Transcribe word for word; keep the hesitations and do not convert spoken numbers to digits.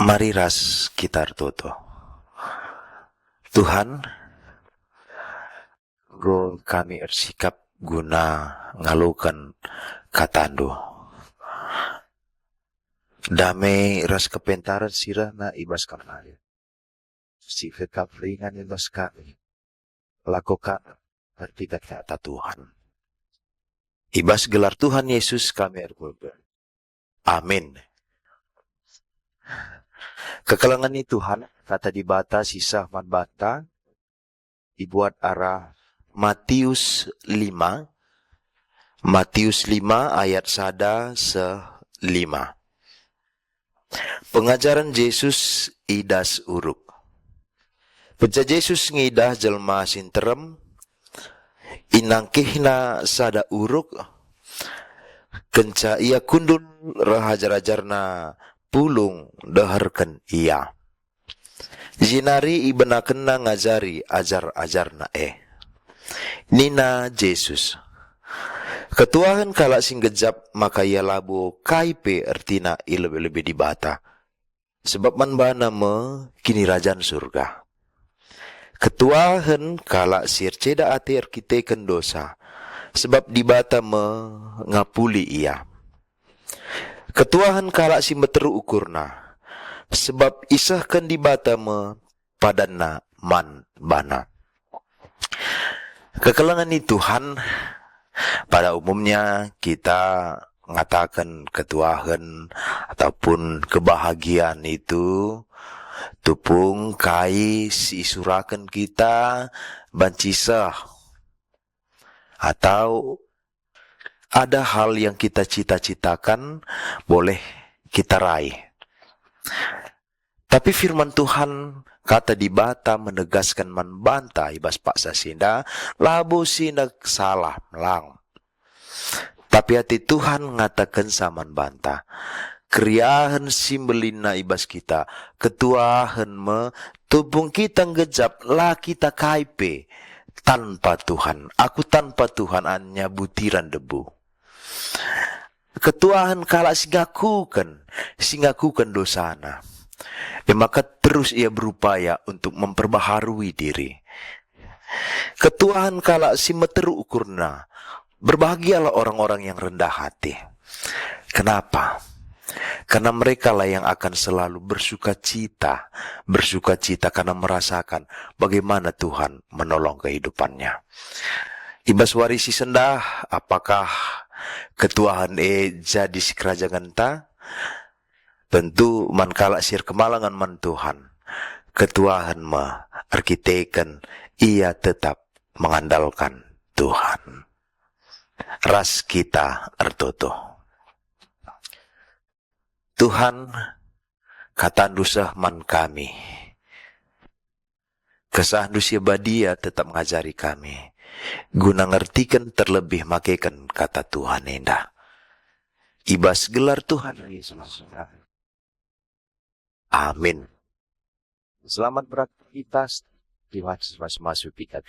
Mari ras kita ertoto. Tuhan, enggo kami ersikap guna ngaloken kataNdu. Dame ras kepentaren si rehna i bas kami, si kekap ringan i bas kami. Lako kami erkiteken kata Tuhan. I bas gelar Tuhan Yesus kami ertoto. Amin. Kekelengen ni Tuhan, kata Dibata si seh man banta, ibuat arah Matius lima, Matius lima ayat sada seh lima. Pengajaren Jesus i das uruk. Kenca Jesus ngidah jelma si nterem, inangkihNa sada uruk, kenca Ia kundul reh ajar-ajarNa pulung deherken Ia. Jenari ibenakenNa ngajari ajar-ajarNa e. Nina Jesus, "Ketuahen kalak si nggejap maka ia labo kai pe ertina i lebe-lebe Dibata, sebab man bana me Kinirajan Surga. Ketuahen kalak si erceda ate erkiteken dosa, sebab Dibata me ngapuli ia. Ketuahen kalak si meteruk ukurna, sebab isehken Dibata me padanNa man bana." Kekelengen ni Tuhan, pada umumnya kita ngataken ketuahen ataupun kebahagiaan itu tupung kai si isuraken kita banci seh, atau ada hal yang kita cita-citakan boleh kita raih. Tapi firman Tuhan, kata Dibata menegasken man banta i bas paksa si enda, labo si enda salah melang. Tapi ate Tuhan ngatakenca man banta, keriahen si mbelinna i bas kita, ketuahen me, tupung kita nggejap, la kita kai pe tanpa Tuhan. Aku tanpa Tuhan hanya butiran debu. Ketuahen kalak si ngakuken, si ngakuken dosana, e maka terus ia berupaya untuk memperbaharui diri. Ketuahen kalak si meteruk ukurna. Berbahagialah orang-orang yang rendah hati. Kenapa? Karena merekalah yang akan selalu bersukacita, bersukacita karena merasakan bagaimana Tuhan menolong kehidupannya. I bas wari si sendah, apakah ketuahen e jadi sikerajangenta? Tentu man kalak si erkemalangen man Tuhan, ketuahen me erkiteken ia tetap mengandalkan Tuhan. Ras kita ertoto. Tuhan, kataNdu seh man kami. KesahNdu si badia tetap ngajari kami, guna ngertiken terlebih makeken kata Tuhan enda. I bas gelar Tuhan Yesus. Amin. Selamat beraktivitas. Tuhan Yesus masuk kita.